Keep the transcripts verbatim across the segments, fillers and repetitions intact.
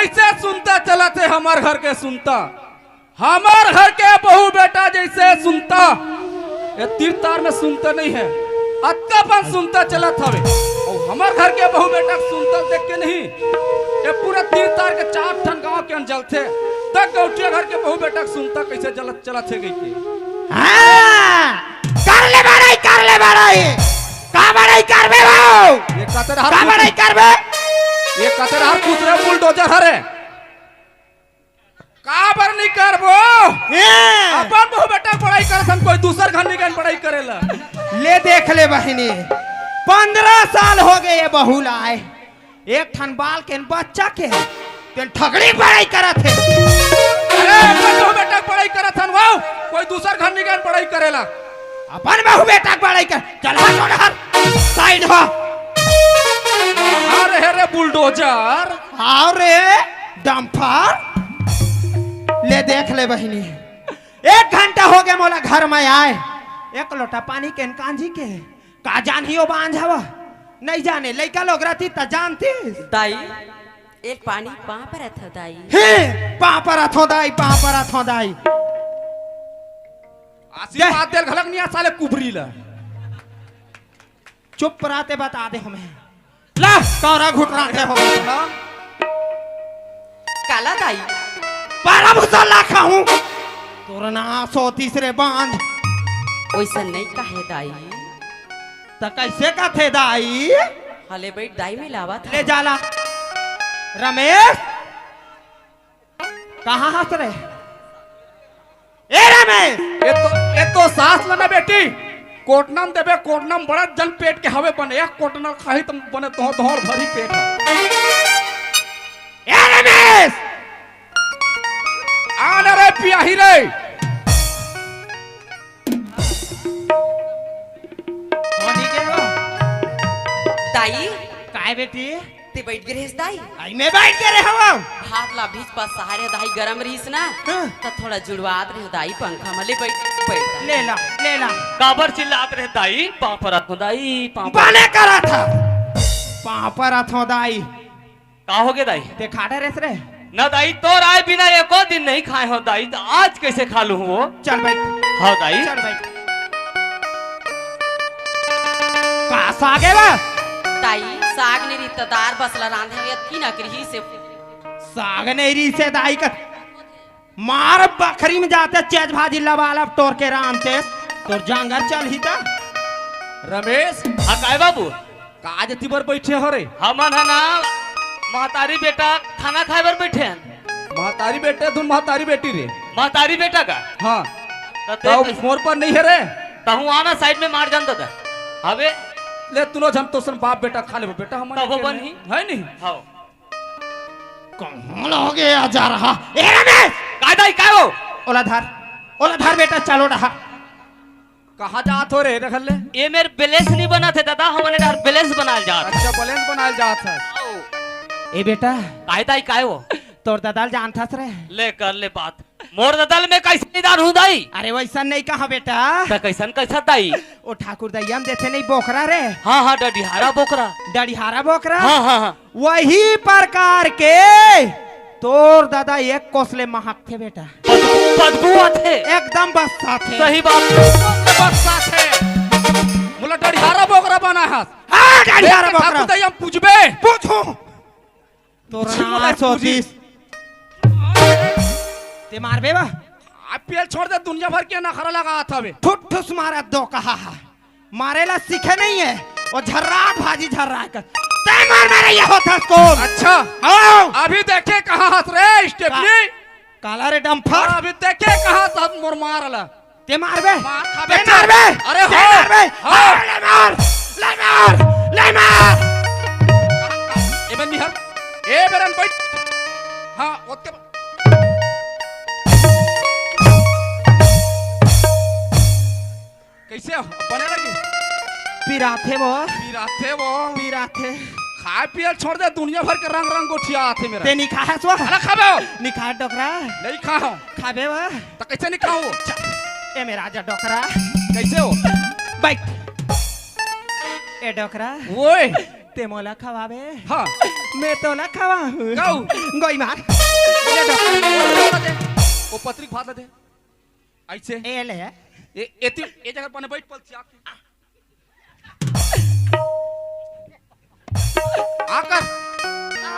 कइसे सुनता चलत हे हमर घर के सुनता। हमर घर के बहू बेटा जइसे सुनता, ए तीर तार में सुनता नइ हे, अतका पन सुनता चलत हवे। अउ हमर घर के बहू बेटा के सुनता देख के नहीं, ए पूरा तीर तार के चार ठन गांव के अन जलथे, त गौटिया घर के बहू बेटा के सुनता कइसे जलत चलत हे कहिके। हाँ, कर ले बड़ई, कर ले बड़ई। का बड़ई करबे वो? ये कतर हर का कुछ बड़ई करबे? ये कतर हर कुछ रे बुलडोजर हरे। काबर नहीं करबो? हैं। अपन बहू बेटा के बड़ई करथन, कोई दूसर घर नहीं गन बड़ई करेला। ले देख ले बहिनी, पन्द्रह साल हो गए ये बहू ला आए, एक ठन बाल के न बच्चा के, तेन ठगड़ी बड़ई करत हे। अरे, अपन बहू बेटा के बड़ई करत हन, वाओ, कोई दूसर घर नहीं गन बड़ई करेला। अपन बहू बेटा के बड़ई कर, चल हट, छोड़ हट, साइड हो। अरे, हे रे बुलडोजर। आओ रे, डंपर। ले देख ले बहिनी, एक घंटा हो गया मोला घर में आए, एक लोटा पानी के न कांजी के, का जानही ओ बांझ हवा? नहीं जाने, लइका लोग रहती त जानती। दाई, एक पानी पाँव परत हव दाई। हे, पाँव परत हव दाई, पाँव परत हव दाई। आशीर्वाद देल घलक नहीं आ साले कुबरी ला। चुप रहते बता दे हमें। ला, तोरा घुटना दे हो। हाँ? काला दाई? बारह भुसा ला खाहूं। तोर नास होतिस रे बांझ। ओइसन नहीं कहे दाई। त कइसे कथे दाई? हले बैठ दाई मिलावत ले हव। जाला। रमेश, कहाँ हस रे? ए रमेश! ए तो, ए तो सास ल ना बेटी, कोटना म देबे, कोटना म बड़ा जन पेट के हवे बने, एक कोटना खाही त बने तो धोर भरी पेट हे। ए रमेश! आ ना रे पियाही रे। मोनी के हो? दाई। काय बेटी? ते बैठ गे रहेस दाई? आई मैं बैठ गे रहे हवं। हाथ ला भीज पास सहारे दाई गरम रहीस ना, हाँ। त थोड़ा जुड़वात रहे दाई पंखा म ले बैठ, बैठ दाई। ले ला, ले ला। काबर चिल्लात रहे दाई? पाँव परत हव दाई, पाँव परत। बने करत हव। पाँव परत हव दाई। का हो गे दाई? ते खा डरेस रे? ना दाई, तोर आय बिना एको दिन नहीं खाए हव दाई, त आज कइसे खा लूं वो? चल बैठ। हाँ दाई। चल बैठ। का साग हे बा? दाई, साग नहीं रही त दार बसला रांधे हवं, अतकी नकरी से। साग नहीं रही से दाई का मार बखरी में जाते चेज भाजी लबालब टोर के रांधते, तोर जांगर चलही त। रमेश। हाँ, काय बाबू? का जति बर बैठे हो रे? हमन ह ना महतारी बेटा खाना खाए बर बैठे हन। महतारी बेटा, धुन महतारी बेटी रे। महतारी बेटा का? हाँ। त तब देख, मोर पर नहीं हे रे। तहूँ आना साइड में मार जान दादा। हवे। ले तुनो झन तोसन बाप बेटा खा लेबो बेटा, हमन तब अकेले बन ही। है नहीं? हाँ। कहाँ लगे आ जा रहा? ए रमेश! काय दाई, काय हो? ओला धर। ओला धर बेटा, चलो रहा। कहाँ जात हो रे, रख ले। ए मेर बैलेंस नहीं बनत हे दादा, हमन ए डार बैलेंस बनाल जात। अच्छा, बैलेंस बनाल जात हे। आओ। ए बेटा। काय दाई, काय हो? तोर ददा ल जानथस रे? ले कर ले बात। मोर ददा ल मैं कइसे नहीं जानहूं दाई? अरे वइसन नहीं कहा बेटा। त कइसन कइसा दाई? ओ ठाकुर दइया म देथे नहीं बोकरा रे। हाँ, हाँ, डडिहारा बोकरा। डडिहारा बोकरा? हाँ, हाँ, हाँ। वही प्रकार के तोर ददा एक कोस ले महकथे बेटा। बदबू, बदबू आथे। एकदम बस्साथे। सही बात। बस्साथे। मोला डडिहारा बोकरा बनाय हस। हाँ, डडिहारा बोकरा। ठाकुर दइया म पूछबे। पूछूं। तोर पूछी मोला नास पूछी। होतिस। ते मारबे बा? आ पेल छोड़ दे, दुनिया भर के नखरा लगात हवे। ठुस ठुस मारत दो कहा हा। मारे ला सीखे नहीं हे, वो झर्राट भाजी झर्राट कर। ते मार मारे ये होथस कोन? अच्छा। आओ। अभी देखे कहाँ हस रे स्टेपनी? का-, काला रे डंफर। अभी देखे कहाँ हस मोर मार ला। ते मारबे? मार खाबे ते मारबे? अरे ते हो। मारबे? हो। अरे ले मार, ले मार, ले मार। ए बंदी हर, ए बेरन बैठ। हाँ, ओतके ब-, कइसे हो? बने लगी? पिराथे वो। पिराथे वो। पिराथे। खाए पिए छोड़ दे, दुनिया भर के रंग रंग गोठिया आथे मेरा। ते नहीं खाहस वो? अरे खाबे हो। नहीं खा डोकरा। नहीं खाहूं। खाबे वो? त कइसे नहीं खाहूं? चा-, ए मेरा आजा डोकरा। कइसे हो? बैठ। ए डोकरा। ओए। ते मोला खवाबे? हाँ। मैं तोला खवाहूँ। गऊ। गोई मार। ले डॉक्टर, वो पत्रिक भात ला दे। ऐसे। ए ले। ए, ए ती, ए जगह पने बैठ पल चिया के। आकर। आ।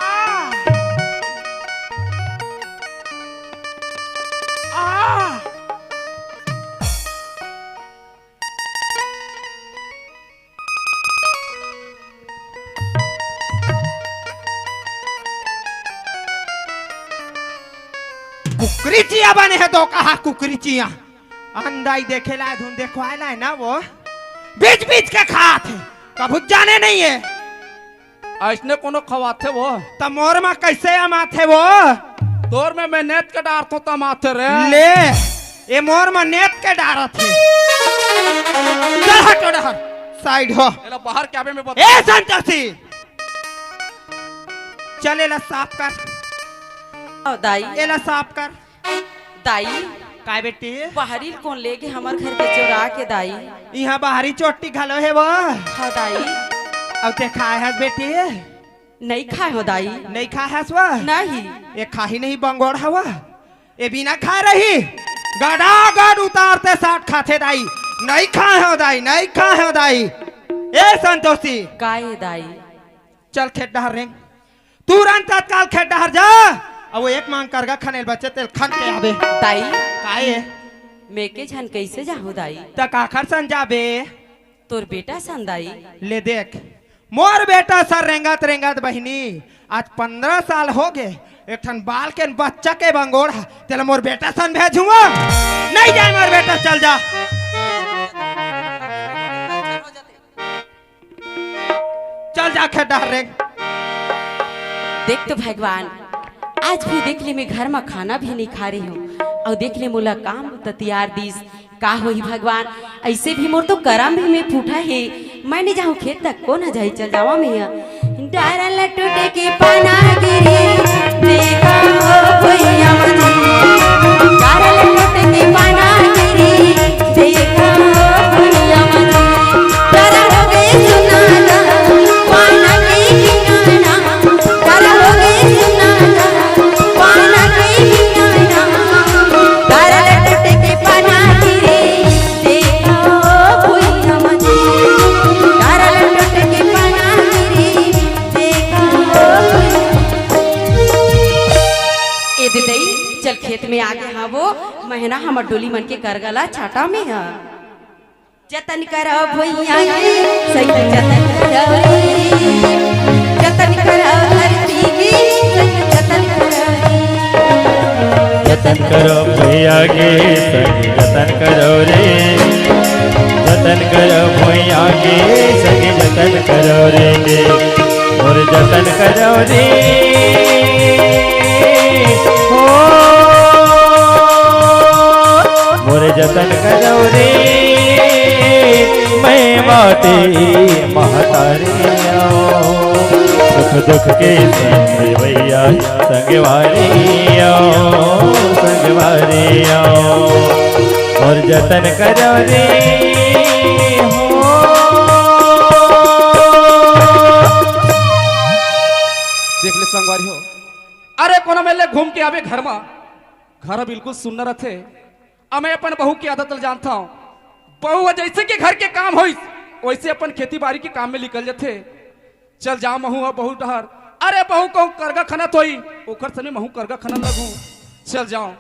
आ। कुकरी चिया बने हे तो कहा कुकरी चिया। अंधाई देखे ला धुन देखवाए ला हे ना वो। बीच बीच के खात हे। कभू जाने नहीं हे। अइसने कोनो खवाथे वो। त मोर म कइसे अमाथे वो? तोर में मैं नेत के डारथों त अमाथे रे। ले, ए मोर म नेत के डारत हे। चल हट डहर, साइड हो। एला बाहर क्या बे में बता। ए संतोषी, चल एला साफ कर। ओ दाई। एला साफ कर। दाई। काय बेटी? बाहरी ल कोन लेगे हमर घर के चोरा के दाई? इहाँ बाहरी चोट्टी घलो हे वो। हाँ दाई। अउ ते खाए हस बेटी? नइ खाए हो दाई। नइ खाए हस वो? नहीं। ए खाही नहीं बंगोड़ हवा। ए बिना खाए रही। गड़ा गड़ उतारते साठ खाथे दाई। नइ खाए हो दाई, नइ खाए हो दाई। ए संतोषी। काय दाई? चल खेत डहर रेंग। तुरंत तत्काल खेत डहर जा। अउ वो एक मांग करगा खनेल बचे तेल खन के आबे। दाई। काय? मैं के झन कइसे जाहूँ दाई? त काखर सन जाबे? तोर बेटा सन दाई। ले देख, मोर बेटा सन रेंगत रेंगत बहिनी, आज पंद्रह साल होगे, एक ठन बाल के बच्चा के बंगोड़ हा, तेला मोर बेटा सन भेजूँ? नइ जाय मोर बेटा, चल जा। चल जा खेत डहर रेंग। देख तो भगवान, आज भी देख ले मैं घर म खाना भी नइ खा रहे हँव, अउ देख ले मोला काम त तियार दिस। का होही भगवान, अइसे भी मोर तो करम भी में फूटा हे। मैं नइ जाहूँ खेत तक, कोन ह जाही, चल जावँव मैं ह। डारा ल टूटे के पाना गिरी, देखा हो भुइयाँ म जी। डारा ल टूटे के पाना गिरी, देखा हो भुइयाँ म जी। डारा होगे सुना गा, पाना के किनारा। डारा होगे सुना गा, पाना के किनारा। डारा ल टूटे के पाना गिरी, देखा हो भुइयाँ म जी। डारा ल टूटे के पाना गिरी, देखा हो भुइयाँ। ए दे दई, चल खेत में आगे हवो, महना हमर डोली मन के करगा ला छाटा में ह। जतन करो भुइयाँ के, सही जतन करो रे। जतन करो धरती के, सही जतन करो रे। जतन करो भुइयाँ के, सही जतन करो रे। जतन करो भुइयाँ के, सही जतन करो रे। मोर जतन करो रे, हो, मोर जतन करो रे, मैं माटी महतारी आँव। सुख दुख के संग भैया, संगवारी आँव, संगवारी आँव। मोर जतन करो रे, हो। देख ले संगवारी हो, अरे कोनो मेर ले घूम के आबे घर म, घर बिल्कुल सुन्ना रथे। अउ मैं अपन बहू के आदत ल जानथंव, बहू ह जइसे कि घर के काम होइस, वइसे अपन खेती बारी के काम में निकल जथे। चल जावँव महूँ ह बहू डहर। अरे बहू कहूँ करगा खनत होही, ओखर संग महूँ करगा खनन लगहूँ। चल जावँव।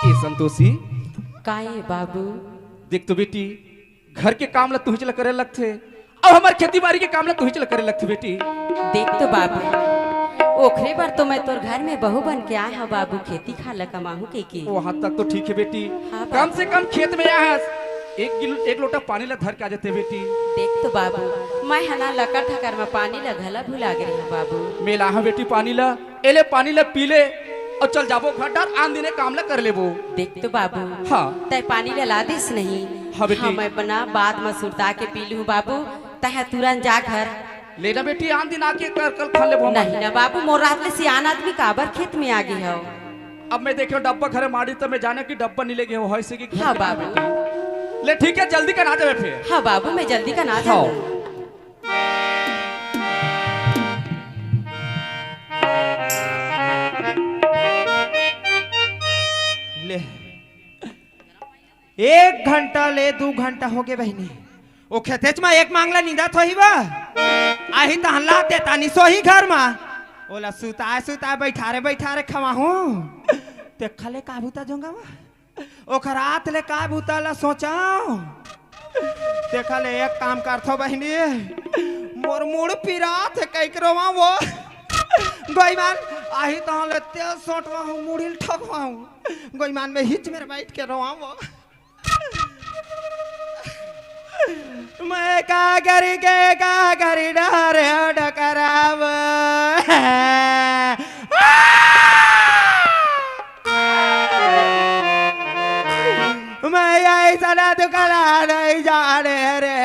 ए संतोषी। काय बाबू? देख तो बेटी, घर के काम ला तुहिच ला करे लगथे, अउ हमर खेती बारी के काम ला तुहिच ला करे लगथे बेटी। देख तो बाबू, ओखरे बर तो मैं तोर घर में बहू बन के आय हँव बाबू, खेती खार ला कमाहूँ कहिके। वहाँ तक तो ठीक हे बेटी, हाँ कम बाबू। से कम खेत में आय हस, एक गिल-, एक लोटा पानी ला धर के आ जाते बेटी। देख तो बाबू, मैं हना लकर धकर म पानी ला घला भुला गे रहे बाबू। मैं लाहूं बेटी पानी ला, एले पानी ला पी ले अउ चल जाबो घर डहर, आन दिने काम ला कर लेबो। देख तो बाबू, हाँ। तै पानी ला ला दिस नहीं। हाँ बेटी। हाँ, मैं अपना बात म सुरता के पी लूं बाबू, तै तुरंत जा घर। ले ना बेटी, आन दिन आके कर कल खा लेबो हम। नहीं ना बाबू, मोर रात ले सियान आदमी काबर खेत में आ गे हव। अब मैं देखे डब्बा घरे माड़ी, त मैं जाने कि डब्बा नी ले गे हो, होइसे कि घर हाँ के बाबू। बेटी। ले ठीक है, जल्दी कन आ जाबे फिर। हाँ बाबू, मैं जल्दी कन आ हाँ। जाबो। ले। एक घंटा ले दू घंटा होगे बहिनी, ओ खेतेच म एक मांगला निंदत होही बा। आही तहन लात देता नि सोही घर म, ओला सुताए सुताए बइठारे बइठारे खवाहूं। तेखा ले का बुता जोंगा बा, ओखर आत ले का बुता ला सोचाव। तेखा ले एक काम करथो बहिनी, मोर मुड़ पिरात हे कइके रोवावो। गोईमान, आही तहन ले तेल सोटवाहूं, मुड़ी ल ठोकवाहूं। गोईमान में हिच मेर बइठ के रोवावो। मैं का करी के का करी डरे डकराव। मैं अइसना दुखला नहीं जाने रे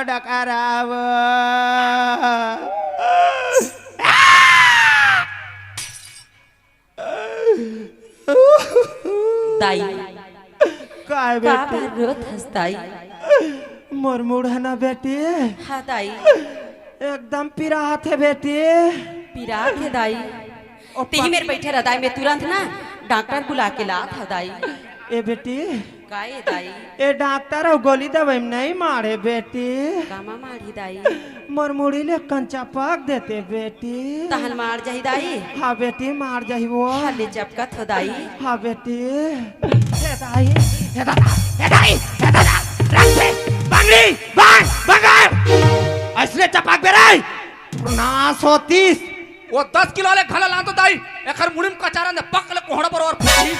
डकराव। दाई, काय का बेटी? बार रोत हस दाई? मोर मुड़हना बेटी। हाँ दाई। एकदम पिरात हे बेटी। पिरात हे दाई। ओ तिही पा- मेर बइठे रह दाई, मैं तुरंत ना डॉक्टर बुला के लात हव दाई। ए बेटी। का ए दाई? ए डॉक्टर अउ गोली दवाई में नहीं मारे बेटी। कामा मारही दाई? मोर मुड़ी ले कंचा पक देते बेटी। तहन मार जाही दाई? हाँ बेटी, मार जाही वो। हाँ, ले चपकत हो दाई। हाँ बेटी। हे दाई, हे दादा, हे दाई, हे दादा, रखे, बंगड़ी, बांग, बंगाल। अइसने चपक बे रे। नाश होतीस। वो दस किलो ले घला लान तो दाई, एखर मुड़ी में कचारन दे, पक ले कोहड़ा बरोबर फूटी।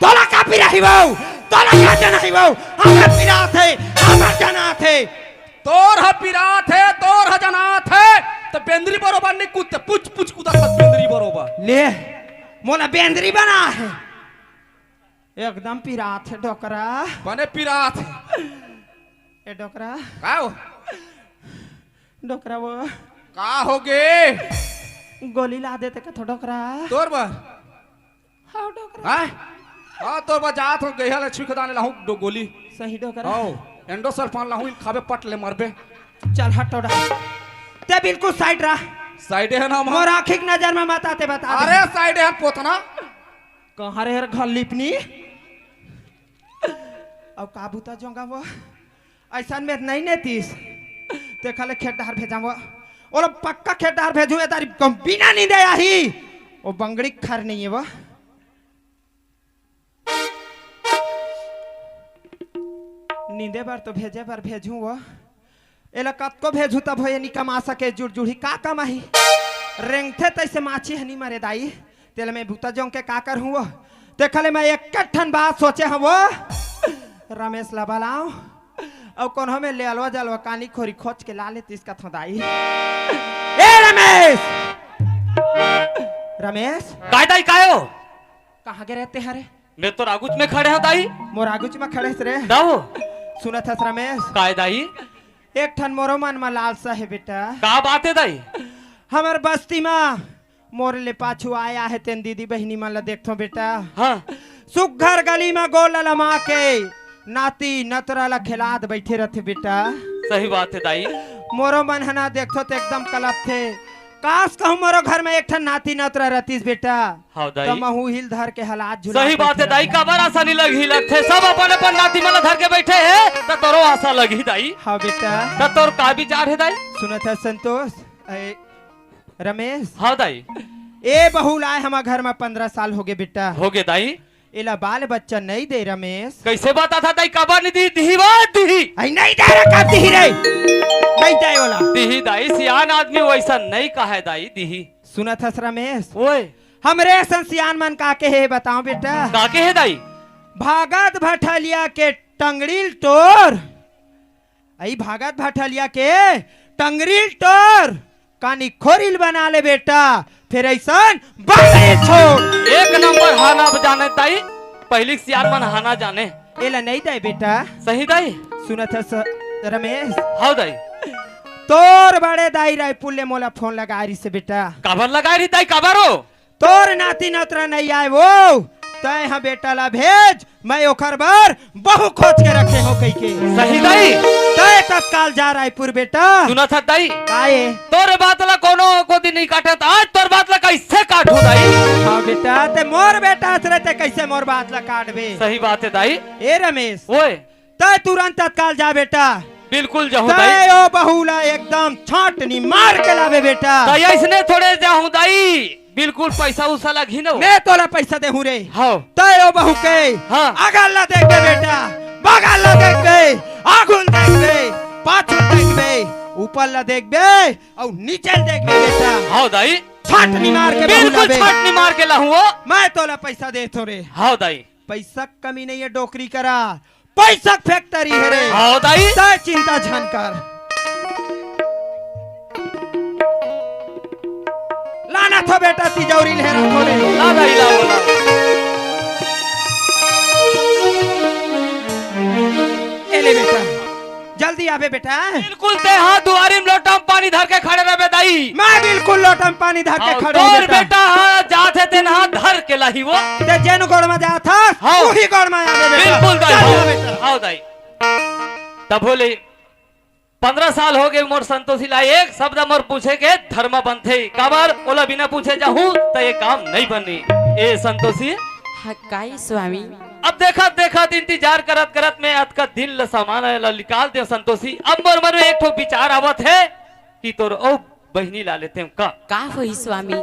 तोला का पिराही बहू, तोला का जनाही बहू, हमर पिरात हे, हमर जनात हे। तोर ह पिरात हे, तोर ह जनात हे, त बेंदरी बरोबर नहीं कूदते, पुच पुच कूदत हस बेंदरी बरोबर। ले, मोला बेंदरी बना हे। एकदम पिरात हे डोकरा। बने पिरात हे। ए डोकरा। का हो? डोकरा वो। का होगे? गोली ला देते कथो डोकरा। तोर बर? हाँ डोकरा। हाँ? हाँ, तोर बर जात हो गइहा ले छुई खदाने लाहूं डो-, गोली। सही डोकरा। हाँ, एंडोसल्फान लाहूं, इन खाबे पट ले मरबे। चल हट टोड़ा। ते बिल्कुल साइड रह। साइडे हे ना हम। मोर आँखी के नजर में मत आते बता दे। अरे साइडे हे पोतना। कहाँ रे हर घर लिपनी? अब का बुता जोंगा वो? अइसन में नहीं नेतीस। तेखा ले खेत डहर भेजावो। ओला पक्का खेत डहर भेजूं, ए तारी कम बिना नींदे आही। ओ बंगड़ी खर नहीं हे वो। नींदे बर तो भेजे बर भेजूं वो। एला कतको भेजूं तभो ए नी कमा सके जुड़जुड़ी। का कमाही? रेंगथे तइसे माछी ह नी मरे दाई। तेला मैं बुता जोंग के का करहूं वो? तेखा ले मैं एक ठन बात सोचे हंव वो। रमेश ला बलाओं। अउ कोनो में ले अलवा जलवा कानी खोरी खोज के ला लेतीस कथों दाई। ए रमेश! रमेश! काय दाई, काय हो? कहाँ गे रहे ते हरे? मैं तोर आगूच में खड़े हंव दाई। मोर आगूच में खड़े हस रे? दाऊ। सुनत हस रमेश? काय दाई? एक ठन मोरो मन म लालसा हे बेटा। का बात हे दाई? हमर बस्ती म मोर ले पाछू आय आहे तेन दीदी बहिनी मन ल देखथों बेटा। हाँ। सुग्घर गली म गोड़ ल लमा के नाती नतरा ल खेलात बइठे रथे बेटा। सही बात हे दाई। मोरो मन ह ना देखथों त एकदम कलपथे। काश कहूं मोरो घर म एक ठन नाती नतरा रतिस बेटा। हाँ दाई। त महूं हिल धर के हलात झुला सही बात हे दाई, काबर आसानी लगही लगथे, सब अपन अपन नाती मन ल धर के बइठे हे, त तोरो आसा लगही दाई। हाँ बेटा। त तोर का विचार हे दाई? सुनत हस संतोष, ए, रमेश। हाँ दाई। ए बहू ल आय हमर घर म पंद्रह साल होगे बेटा। होगे दाई। एला बाल बच्चा नइ दे रमेश। कइसे बताथस दाई, काबर नइ दिही, दिही वो दिही। अई नइ दे रे, कब दिही रे? नइ दे ओला। दिही दाई, सियान आदमी वइसन नइ कहय दाई, दिही। सुनत हस रमेश? ओए। हमरे असन सियान मन का केहे बताओं बेटा। का केहे दाई? भागत भठलिया के टंगड़ी ल टोर, अई भागत भठलिया के टंगड़ी ल टोर, कानी खोरी ल बना ले बेटा, फेर अइसन बने छोड़। एक नंबर हाना जाने दाई, पहिली के सियान मन हाना जाने। एला नइ दाई बेटा। सही दाई। सुनत हस रमेश? हव दाई। तोर बड़े दाई रायपुर ले मोला फोन लगाय रिहिस बेटा। काबर लगाय रिहिस दाई, काबर ओ? तोर नाती नतरा नइ आय वो, तैं ह बेटा ला भेज, मैं ओखर बर बहू खोज के रखे हों कहिके। सही दाई। तैं तत्काल जा रायपुर बेटा। सुनत हस दाई? काये? तोर बात ला कोनो कोती नइ काटत, आज तोर बात ला कइसे काटहूं दाई? हाँ बेटा, तैं मोर बेटा हस रे, तैं कइसे मोर बात ला काटबे? सही बात हे दाई। ए रमेश। ओए। तैं तुरंत तत्काल जा बेटा। बिल्कुल जाहूं दाई। तैं ओ बहू ला एकदम छाटनी मार के लाबे बेटा। दाई अइसने थोड़े जाहूं दाई, बिल्कुल पइसा उसा लगही न। मैं तोला पइसा देहूं रे। हव। तैं ओ बहू के हाँ। अगल ला देखबे बेटा, बगल ला देखबे, आगू ल देखबे, पाछू ल देखबे, ऊपर ला देखबे अउ नीचे ल देखबे बेटा। हव दाई। छाटनी मार के बहू बिल्कुल लाबे। छाटनी मार के लाहूं ओ। मैं तोला पइसा देथों रे। हव दाई। पइसा के कमी नइ हे डोकरी करा, पइसा के factory हे रे। हव दाई। तैं चिंता झन कर। लानथों बेटा तिजौरी ल हेरथों रे। ला दाई, ला, ला। ए ले बेटा, जल्दी आबे बेटा। बिल्कुल तैं हा दुआरी म लोटा म पानी धर के खड़े रहबे दाई। मैं बिल्कुल लोटा म पानी धर के अउ खड़े हूं तोर बेटा। बेटा हा जात हे तेन हा धर के लाही वो। तैं जेन गोड़ म जात हस, हाँ। उही गोड़ म आबे बेटा। बिल्कुल दाई, चल हाँ। जा बेटा। हव दाई। तभो ले पंद्रह साल होगे मोर संतोषी ला एक शब्द मोर पूछे के धरम बनथे। काबर ओला बिना पूछे जाहूं त ये काम नइ बनही। ए संतोषी। हाँ, काये स्वामी? अब देखत देखत इंतजार करत करत मैं अतका दिन ल सामान ल निकाल देंव संतोसी। अब मोर मन में एक ठो विचार आवत हे कि तोर अउ बहिनी ला लेतेंव का। का होही स्वामी,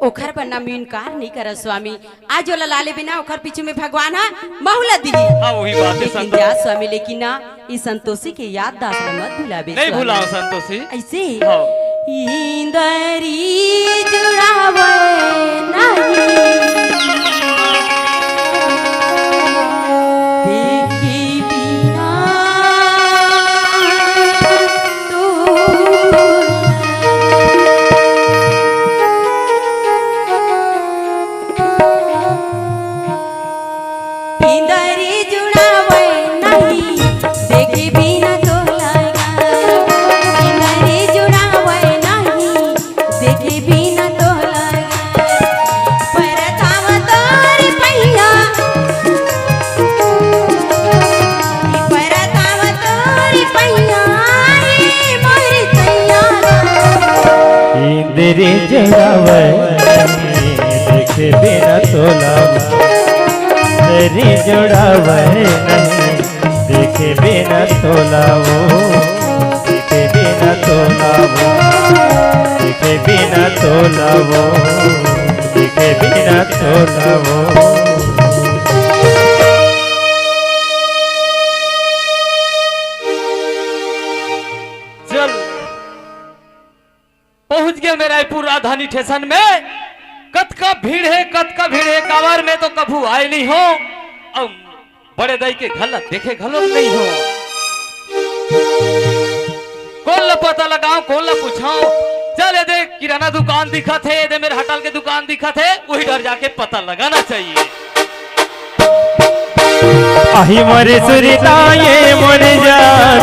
ओखर बर ना मैं इनकार नइ करंव स्वामी। आज ओला ला लेबे ना, ओखर पीछू में भगवान ह महू ला दिही। हाँ, वही बात हे लेकिन संतोषी। जा स्वामी, लेकिन ना ई संतोषी के याददाश्त ल मत भुलाबे नइ स्वामी। भुलांव संतोषी। अइसे? हाँ। इंदरी जुड़ावे नहीं, देखे बिना तो इंदरी जुड़ावे नहीं, देखे बिना तोला। इंदरी जुड़ावे नहीं, देखे बिना तोला। परताव तोरी पैया, परताव तोरी पैया, ए मोरी सैया। इंदरी जुड़ावे नहीं, देखे बिना तोला। इंदरी जुड़ावे नहीं, देखे बिना तोला वो, देखे बिना तोला वो, देखे बिना तोला वो, देखे बिना तोला वो। चल। पहुंच गेंव मैं रायपुर राजधानी स्टेशन में। कतका भीड़ हे, कतका भीड़ हे, काबर मैं तो कभू आय नइ हों, अउ बड़े दाई के घर ला देखे घलो नइ हों। कोन ला पता लगांव, कोन ला पूछंव? चल, ए दे किराना दुकान दिखत हे, ए दे मेर हटल के दुकान दिखत हे, उही डहर जाके पता लगाना चाहिए। आही मोरे सुरता ये मोरे जान,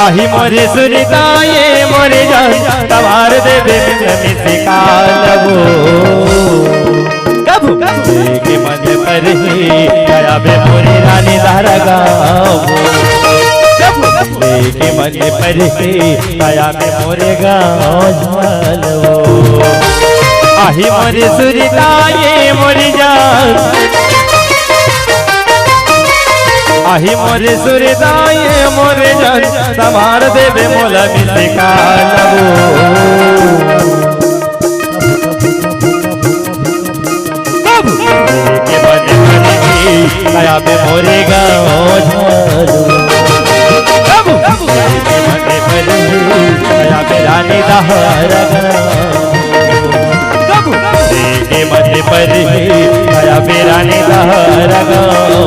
आही मोरे सुरता ये मोरे जान, तवार देबे मिस काल वो। कभू देखे मन पर ही आया बे मोरे रानी धारा गाँव। कभू देखे मन पर ही आया बे मोरे गाँव झाल वो। आही मोरे सुरता ये मोरे जान, आही मोरे सुरता ये मोरे जान, तवार देबे मोला मिस काल वो। कभू देखे मन मन की आया बे मोरे गाँव झाल। कभू देखे मन मन की आया बे रानी धारा गाँव। कभू देखे मन पर ही आया बे रानी निधार गाओ।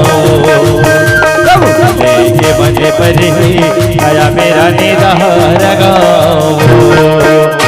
प्रभु के मजे पर ही आया मेरा निधार गाओ।